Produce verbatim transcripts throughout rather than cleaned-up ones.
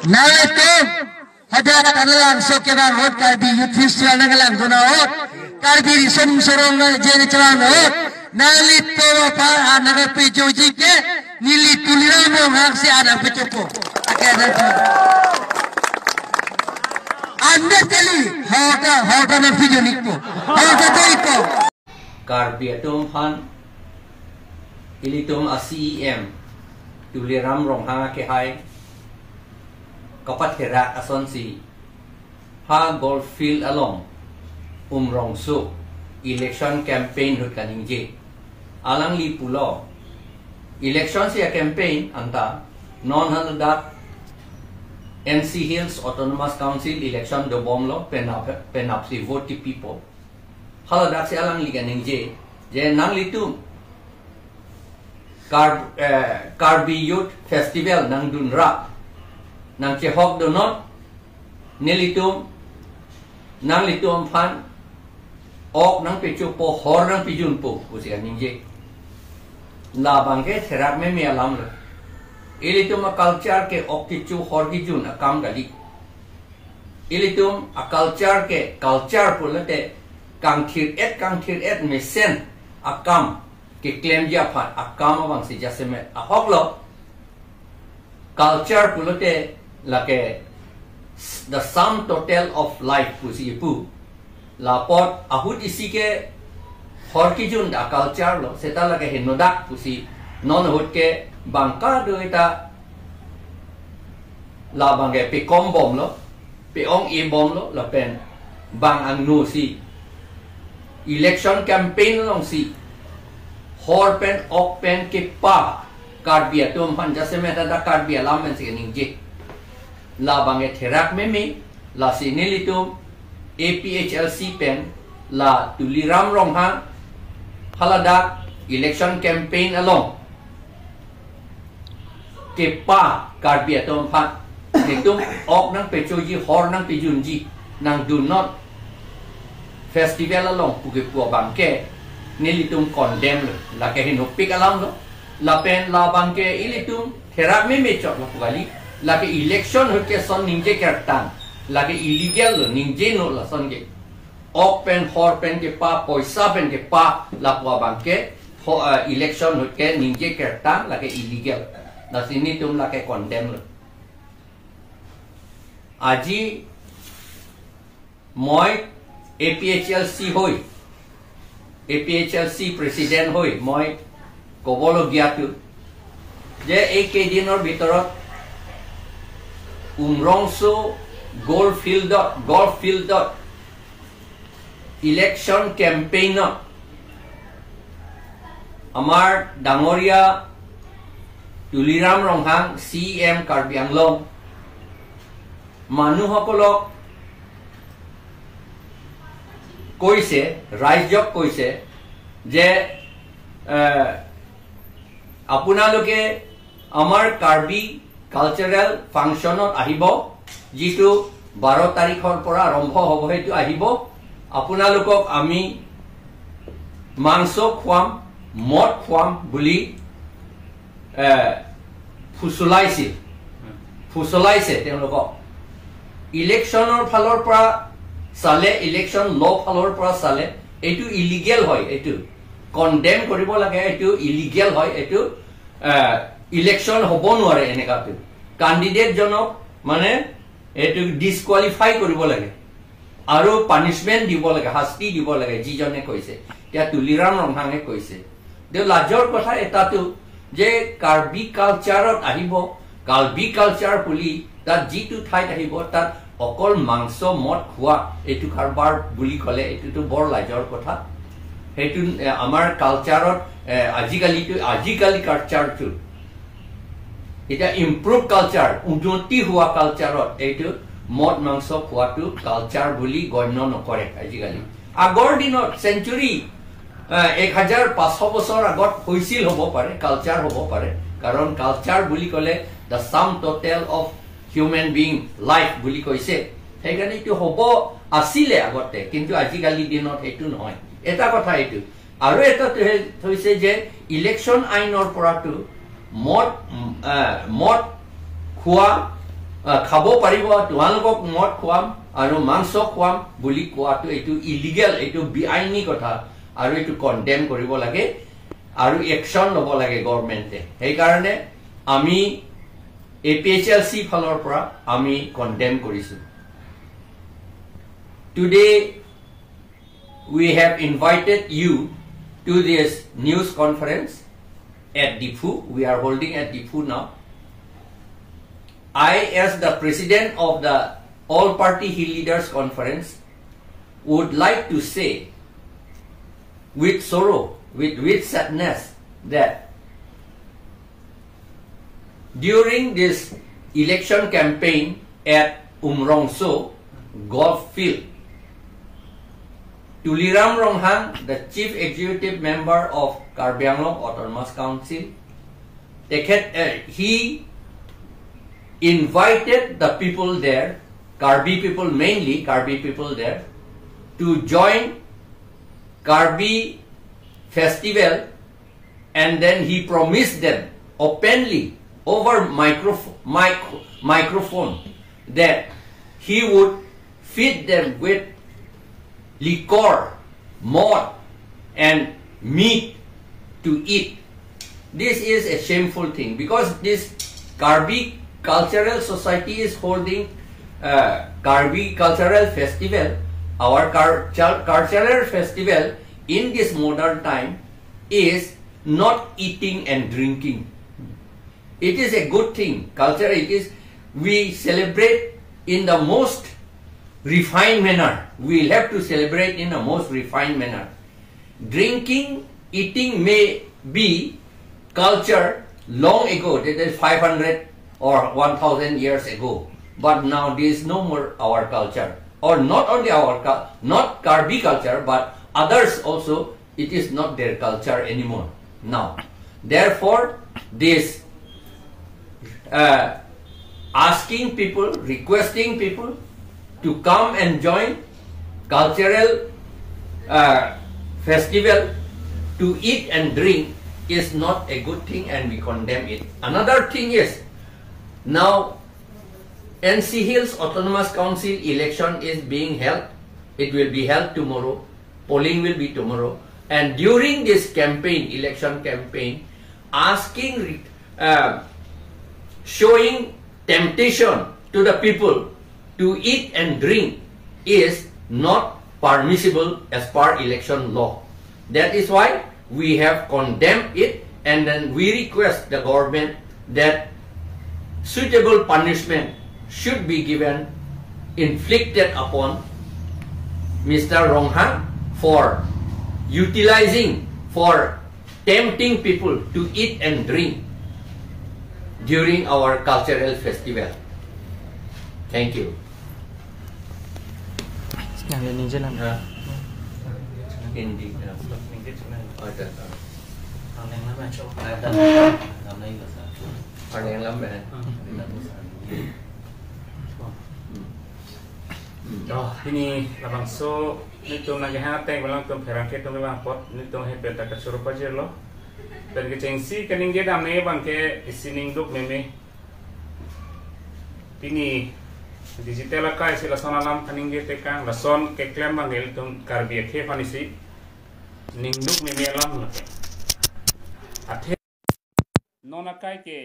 Nanglitum hadak alanglangso kevang ahut, Karbi Youth Festival nanglangdun ahut, Karbi Riso Nimso Rong je nangchelang ahut, nanglitum aphan an nangpejoji ke neli Tuliram Ronghang si an nangpejopo. Ake ada tu. Anda kali, hota, hota nangpejo nikpo. Hota to ipo. Karbi atum aphan ilitum a-C E M Tuliram Ronghang akehai kapatherak asonsi ha Golf Field along Umrongso election campaign ahut kaningje. Alangli pulo, election si a-campaign anta non haladak N C Hills Autonomous Council election dobomlo, penap, penapsi vote tipipo. Haladaksi alangli kaningje, je nanglitum Kar-, eh, Karbi Youth Festival nangdunra, nangchehokdunnon, nelitum, nanglitum aphan ok nangpechopo, hor nangpejunpo pusi kaningje. Labang ke therak meme alamlo. Ilitum a-culture ke ok kecho hor kejun akam kali. Ilitum a-culture ke, culture pulote kangthir-et, kangthir-et mesen akam keklemji aphan akam abangsi jasemet ahoklo. Culture pulote lake s-, the sum total of life pusi ipu. Lapot ahut isi ke hor kejun a-culture lo, seta lake henodak pusi non ahut ke bang kado-eta labang ke pekombomlo, pe-ong-ebomlo, lapen bang angno si election campaign alongsi hor pen ok pen kepa Karbi atum aphan jasemet hadak Karbi alam pensi kaningje. Labang ke therak meme, lasi nelitum A P H L C pen la Tuliram Ronghang haladak election campaign along kepa Karbi atum aphan, netum ok nangpechoji, hor nangpejunji, nangdunnon festival along pu kepu abang ke nelitum condemn lo, lake henopik alamlo. Lapen labang ke ilitum therak meme chot lapu kali, lake election ahut ke son ningje kertang, lake illegal lo, ningjeno lason ke. Ok pen, hor pen kepa, poisa pen kepa lapu abang ke, ho, eh, election ahut ke ningje kertang, lake illegal. Lasi nelitum lake condemn lo. Aji মই APHLC হৈ, APHLC president হৈ মই ক'বলগীয়াটো যে এইকেইদিনৰ ভিতৰত উমৰংচু গল্ফ ফিল্ডত, গল্ফ ফিল্ডত ইলেকশ্যন কেম্পেইনত আমাৰ ডাঙৰীয়া তুলিৰাম ৰংহাং, চি ই এম কাৰ্বি আংলং, মানুহসকলক কৈছে, ৰাইজক কৈছে যে, এ, আপোনালোকে আমাৰ কাৰ্বি কালচাৰেল ফাংচনত আহিব, যিটো বাৰ তাৰিখৰ পৰা আৰম্ভ হ'ব, সেইটো আহিব। আপোনালোকক আমি মাংস খুৱাম, মদ খুৱাম বুলি, এ, ফুচলাইছিল, ফুচলাইছে তেওঁলোকক। ইলেকশ্যনৰ ফালৰ পৰা চালে, ইলেকশ্যন ল' ফালৰ পৰা চালে এইটো ইলিগেল হয়, এইটো কণ্ডেম কৰিব লাগে, এইটো ইলিগেল হয়, এইটো, এ, ইলেকশ্যন হ'ব নোৱাৰে এনেকাটো। কাণ্ডিডেটজনক মানে এইটো ডিছকুৱালিফাই কৰিব লাগে আৰু পানিচমেণ্ট দিব লাগে, শাস্তি দিব লাগে যিজনে কৈছে। এতিয়া তুলিৰাম ৰংহাঙে কৈছে। তেওঁ লাজৰ কথা এটাতো যে কাৰ্বি কালচাৰত আহিব, কাৰ্বি কালচাৰ বুলি তাত যিটো ঠাইত আহিব, তাত অকল মাংস মদ খোৱা এইটো কাৰবাৰ বুলি ক'লে এইটোতো বৰ লাজৰ কথা। সেইটো, এ, আমাৰ কালচাৰত, এ, আজিকালিতো, আজিকালি কালচাৰটো এতিয়া ইম্প্ৰুভ কালচাৰ, উন্নতি হোৱা কালচাৰত এইটো মদ মাংস খোৱাটো কালচাৰ বুলি গণ্য নকৰে আজিকালি। আগৰ দিনত চেঞ্চুৰী, আহ, এক হাজাৰ পাঁচশ বছৰ আগত হৈছিল হ'ব পাৰে, কালচাৰ হ'ব পাৰে, কাৰণ কালচাৰ বুলি ক'লে the sum total of human being life বুলি কৈছে, সেইকাৰণে এইটো হ'ব আছিলে আগতে, কিন্তু আজিকালি দিনত সেইটো নহয়। এটা কথা এইটো। আৰু এটা থৈ-, থৈছে যে ইলেকশ্যন আইনৰ পৰাতো মদ, উম, আহ, মদ খোৱা, আহ, খাব পাৰিব, তোমালোকক মদ খুৱাম আৰু মাংস খুৱাম বুলি কোৱাটো এইটো ইলিগেল, এইটো বেআইনী কথা আৰু এইটো কণ্ডেম কৰিব লাগে আৰু একশ্যন ল'ব লাগে গভৰ্ণমেণ্টে। সেইকাৰণে আমি এ পি এইচ এল চি ফালৰ পৰা আমি কণ্ডেম কৰিছোঁ। Today we have invited you to this news conference at Diphu. We are holding at Diphu now. I, as the president of the All Party Hill Leaders Conference, would like to say with sorrow, with, with sadness, that during this election campaign at Umrongso golf field, Tuliram Ronghang, the chief executive member of Karbi Anglong Autonomous Council, তেখেত, uh, he invited the people there, Karbi people mainly, Karbi people there, to join Karbi festival, and then he promised them openly over microfo- mic- microphone that he would feed them with liquor, malt, and meat to eat. This is a shameful thing because this Karbi Cultural Society is holding, uh, Karbi Cultural Festival. Our culture, cultural festival in this modern time is not eating and drinking. It is a good thing. Culture, it is, we celebrate in the most refined manner. We have to celebrate in the most refined manner. Drinking, eating may be culture long ago, that is five hundred or one thousand years ago. But now there is no more our culture. Or not only our, cul- not Karbi culture, but others also, it is not their culture anymore now. Therefore, this, uh, asking people, requesting people to come and join cultural, uh, festival, to eat and drink is not a good thing, and we condemn it. Another thing is, now N C Hills Autonomous Council election is being held. It will be held tomorrow. Polling will be tomorrow. And during this campaign, election campaign, asking, re- uh, showing temptation to the people to eat and drink is not permissible as per election law. That is why we have condemned it, and then we request the government that suitable punishment should be given, inflicted upon Mister Ronghang for utilizing, for tempting people to eat and drink during our cultural festival. Thank you. Yang ini je lang. Ya. Hindi. Ya. Oh, ada. Ang yang lama, cok. Ada. Ang yang lama, ya. Hmm. Hmm. Oh, pini labangso nelitum nangkehang ateng, alangtum pherangke atum kevang apot nelitum hei pen ta kachoro pajirlo. Pen kechengsi kaningje damnang abang ke isi ningduk meme. Pini digital akai si lason alam kaningje tekang, lason keklem abang ilitum Karbi akhei aphan isi ningduk meme alam lo. Athe non akai ke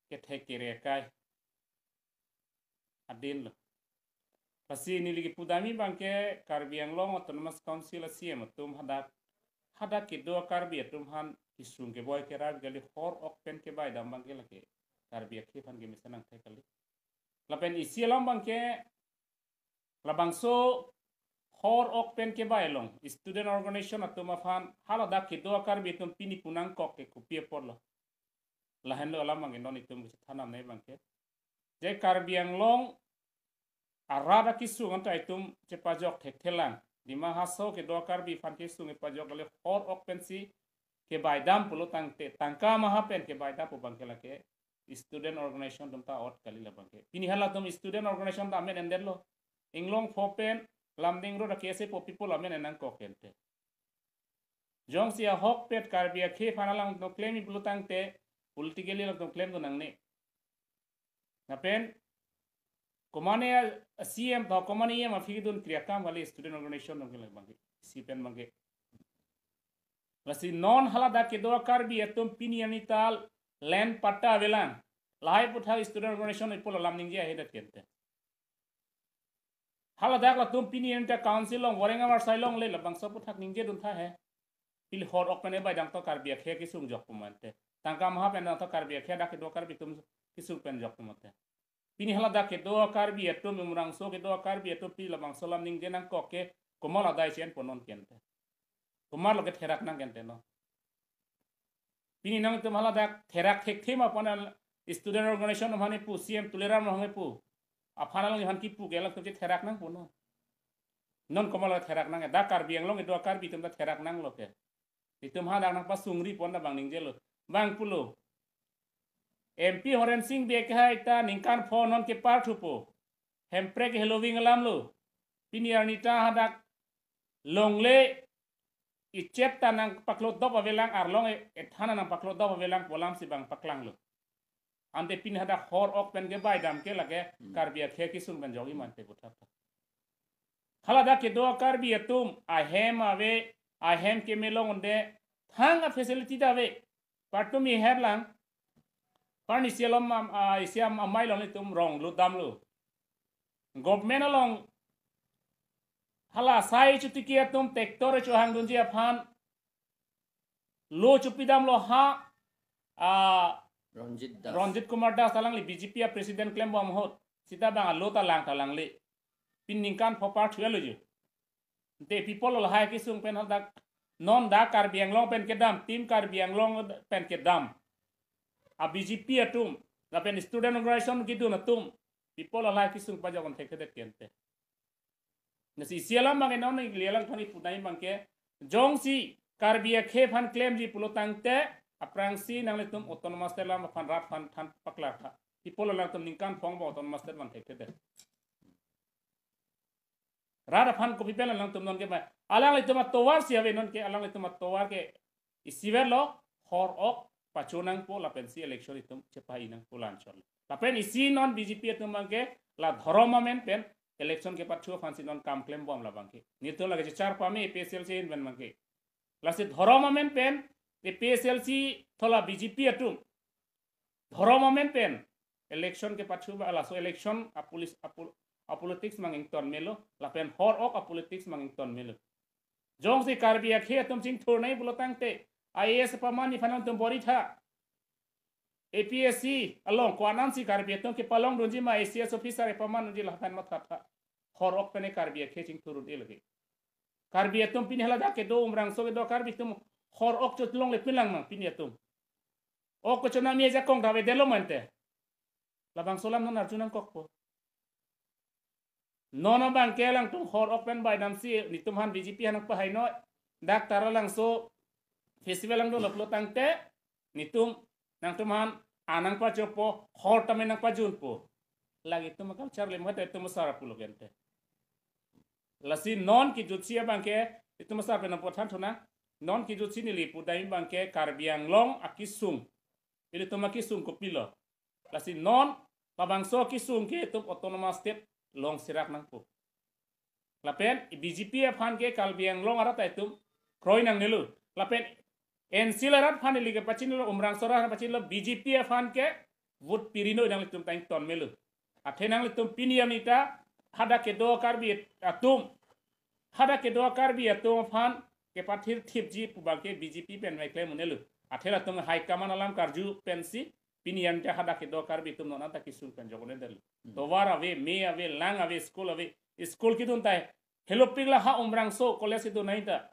kethek kere akai adin lo. Lasi neli kipudamji abang ke Karbi Anglong Autonomous Council a-C E M atum hadak, hadak kedo Karbi atum aphan kesung keboi kerap kali, hor ok pen kebai dam abang ke lake Karbi akhei aphan kemesen nangthek kali. Lapen isi alam abang ke labangso hor ok pen kebai along student organization atum aphan haladak kedo Karbi atum pini pu nangkok ke kopi apotlo. Lahenlo alam abang ke non itum kachethan damnang abang ke, je Karbi Anglong arat akesung anta itum chepajok thekthelang. Dima Hasao kedo Karbi aphan kesung kepajok kali, hor ok pensi kebai dam pulo tangte, tangka maha pen kebai dam pu abang ke lake student organization atum ta ot kali labang ke. Pini halatum student organization ta amen endetlo. Inglongpho pen Lumding Road a-K S A po people amen en nangkok ente. Jongsi ahokpet Karbi akhei aphan alangtum klemji pulo tangte, politically alangtum klemdun nangne. Lapen Komane a-, C M to, komane E M aphi dun kriya kam kali student organization dong kele bangke. Si pen bangke. Lasi non haladak kedo Karbi atum pini arni ta land patta avelang. Lahai aputhak student organization ipo alam ningje ahedat kente. Haladak latum pini arni ta council along, Voreng Amar Sai along le labangso aputhak ningje dun tha he. Pili hor ok pen ebai dang to Karbi akhei kesung jok pu mante. Tangka maha pen dang to Karbi akhei dak kedo Karbi atum kesung pen jok pu mante. Pini haladak kedo Karbi atum, Umrangso kedo Karbi atum pili labangso alam ningje nangkok ke komat adai chen ponon kente. Komat lo ketherak nang kente no. Pini nangtum haladak therak thekthe ma pon student organization aphan pu, C M Tuliram aphan pu. Aphan along aphan kipu ke alangtum chetherak nang ponon. Non komat lo therak nang, dak Karbi Anglong kedo Karbi atum ta therak nanglo ke. Itum hadak nangpasungri pon ta bang ningjelo. Bang pulo. M P Horen Sing Bey hai ta ningkan pho non kepar thupo. Hemprek heloving alam lo. Pini arni ta hadak longle ichet ta nangpaklo dop avelang, arlong e-, ethan nangpaklo dop avelang pu alam si bang paklanglo. Ante pini hadak hor ok pen kebai dam ke lake Hmm. Karbi akhei kesung pen jok imante puthak. Haladak kedo Karbi atum ahem ave, ahem keme long unde, thang a facility ta ave. Patumi herlang. Parni sialom am, a, isiam amei long itum rong lut damlo. Government along hala sai chotiki atum tractor chohang dunji aphan lo chopi damlo ha, a, Ranjit Das. Ranjit Kumar Das alangli B J P a president klembom ahut. Sita bang alo ta lang ta langli. Pini ningkan pho par thuelo jo. Te people lahai kesung pen hadak non dak Karbi Anglong pen kedam, team Karbi Anglong pen kedam. A B J P atum, lapen student organization kedun atum, people lahai kesung pajok on thekthedet kente. Lasi isi alam bang non ili alam thani pudai bangke, jongsi Karbi akhei aphan klemji pulo tangte, aphrangsi nanglitum autonomous state alam aphan rat aphan than paklar tha. People alangtum ningkan phong ba autonomous state van thekthedet. Rat aphan kopi pen alangtum non ke ba. Alanglitum atovar si ave non ke, alanglitum atovar ke isiver lo, hor ok pacho nangpo lapensi election itum chepai nangpo la-anchot. Lapen isi non B J P atum bangke la dhorom amen pen election kepacho aphansi non kam klembom la bangke. Netum lake chechar pame A P H L C in pen bangke. Lasi dhorom amen pen A P H L C thola B J P atum dhorom amen pen election kepacho ba laso election a police a pol-, a politics mang ington melo, lapen hor ok a politics mang ington melo. Jongsi Karbi akhei atum chingthur nai pulo tangte, I A S paman ni phanan tum bori tha. A P S C along ko-an ansi Karbi atum kepalong dunji ma A C S officer paman dunji lapen matha tha. Hor ok pen Karbi akhei chingthur un-e lake. Karbi atum pini haladak kedo Umrangso kedo Karbi atum hor ok chot longle pinlang ma pini atum. Ok ko chona mi ajakong ta avedetlo mante. Labangso alam non arju nangkokpo. Non abangke alangtum hor ok pen bai damsi netum aphan B J P aphan pahai noi. Dak Taralangso festival along dolo pulo tangte netum nangtum aphan anang pachopo, hor tame nangpajunpo. Lake itum a-culture le mate itum asar pulo kente. Lasi non kejutsi abangke itum asar pen nangpothan thuna. Non kejutsi neli pudai bangke Karbi Anglong akesung. Ilitum akesung kopilo. Lasi non labangso akesung ke itum autonomous state long serak nangpo. Lapen B J P aphan ke Karbi Anglong arat ta itum kroi nangnelo. Lapen N C L arat aphan ili kepachinilo, Umrangso arat pachinilo, B J P aphan ke vote piri noi nanglitum ta ington melo. Athe nanglitum pini amita hadak kedo Karbi atum, hadak kedo Karbi atum aphan kepathir thipji pu bangke B J P pen mai klem un-elo. Athe latum high command alam karju pensi pini amita hadak kedo Karbi atum non anta kesung pen jokone del. Hmm. Tovar ave, me ave, lang ave, school ave, school kedun tai. Helopik la ha Umrangso college kedun nai ta.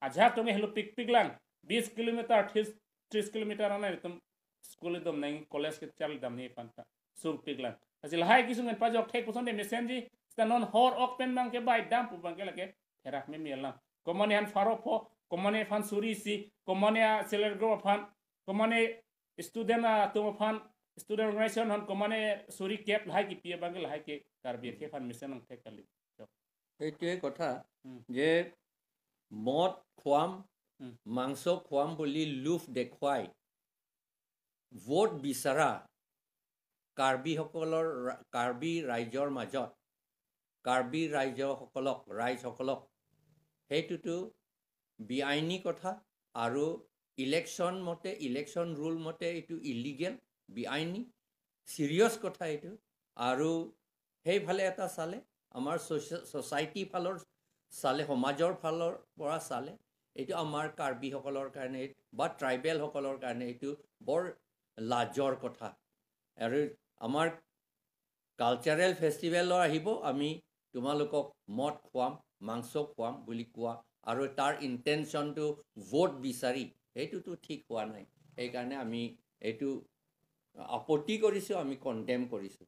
Ajahak atum helopikpik lang, bis kilometer, tris, tris kilometer anai itum school dom nang, college ke charli dam ni panta sungpik lang. Lasi lahai kesung pen pajok thek puson de mesenji, seta non hor ok pen bangke bai dam pu bangke lake therak meme lang. Komane aphan pharo pho, komane aphan suri isi, komane a self help group aphan, komane student atum aphan, student organization aphan, komane suri kep lahai kipi bangke lahai ke Karbi akhei aphan mesen nangthek kali. এইটোৱে কথা উম। যে মদ খুৱাম, উম। মাংস খুৱাম বুলি লোভ দেখুৱাই ভোট বিচৰা কাৰ্বিসকলৰ ৰা- কাৰ্বি ৰাইজৰ মাজত কাৰ্বি ৰাইজসকলক ৰাইজসকলক সেইটোতো বেআইনী কথা। আৰু ইলেকশ্যন মতে ইলেকশ্যন ৰুল মতে এইটো ইলিগেল, বেআইনী, চিৰিয়াছ কথা এইটো। আৰু সেইফালে এটা চালে আমাৰ ছ'চি- ছ'চাইটি ফালৰ চালে সমাজৰ ফালৰ পৰা চালে এইটো আমাৰ কাৰ্বিসকলৰ কাৰণে বা ট্ৰাইবেলসকলৰ কাৰণে এইটো বৰ লাজৰ কথা। আৰু আমাৰ কালচাৰেল ফেষ্টিভেলৰ আহিব, আমি তোমালোকক মদ খুৱাম, মাংস খুৱাম বুলি কোৱা আৰু তাৰ ইণ্টেনশ্যনটো ভোট বিচাৰি, সেইটোতো ঠিক হোৱা নাই। সেইকাৰণে আমি এইটো আপত্তি কৰিছোঁ, আমি কণ্ডেম কৰিছোঁ।